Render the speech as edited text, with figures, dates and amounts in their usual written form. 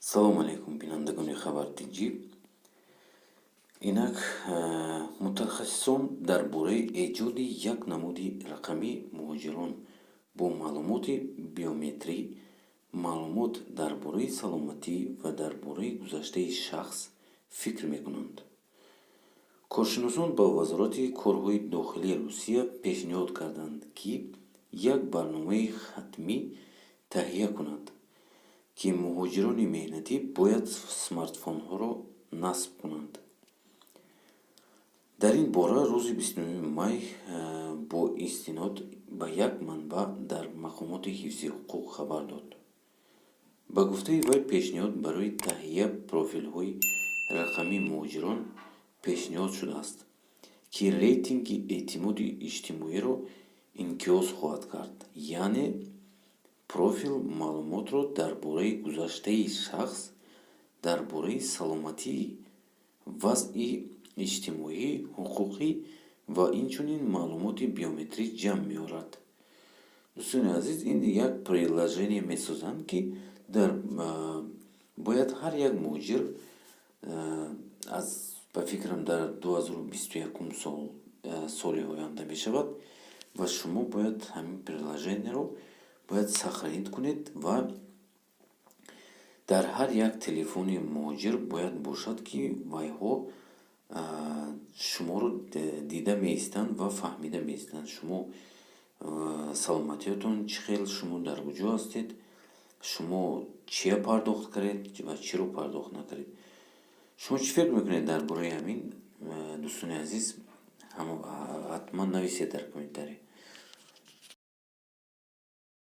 Салому алейкум, бинандагони Хабар ТҷИ. Инак, мутахассисон дар бораи эҷоди як намуди рақамии муҳоҷирон бо маълумоти биометрӣ, маълумот дар бораи саломатӣ ва дар бораи гузаштаи шахс фикр мекунанд. Коршиносон ба Вазорати корҳои дохилии Русия пешниҳод карданд, ки як барномаи ҳатмӣ таҳия кунад, ки муҳоҷирони меҳнатӣ бояд смартфонҳоро насб кунанд. Дар ин бора рӯзи 29 май бо истинод ба як манбаъ дар мақомоти ҳифзи ҳуқуқ хабар дод. Ба гуфтаи вай, пешниҳод барои таҳия профилҳои рақамии муҳоҷирон пешниҳод шудааст, ки рейтинги эътимоди иҷтимоиро инъикос хоҳад кард, яъне профил маълумотро дар бораи гузаштаи шахс, дар бораи саломатӣ, вазъи иҷтимоӣ, ҳуқуқӣ ва инчунин маълумоти биометрӣ ҷамъ меорад. Дӯстони азиз, ин як приложение месозанд, ки дар бояд ҳар як муҳоҷир аз, ба фикрам, дар 2021 сол, соли оянда мешавад ва шумо бояд ҳамин приложениеро бояд сохранить кунед ва дар ҳар як телефони муҳоҷир бояд бошад, ки вайҳо шуморо дида меистанд ва фаҳмида меистанд, шумо саломатиятон чӣ хел, шумо дар куҷо ҳастед, шумо чия пардохт кардед ва чиро пардохт накардед. Шумо чӣ фикр мекунед дар бораи ҳамин, дӯстони азиз? Ҳатман нависед дар комментарий.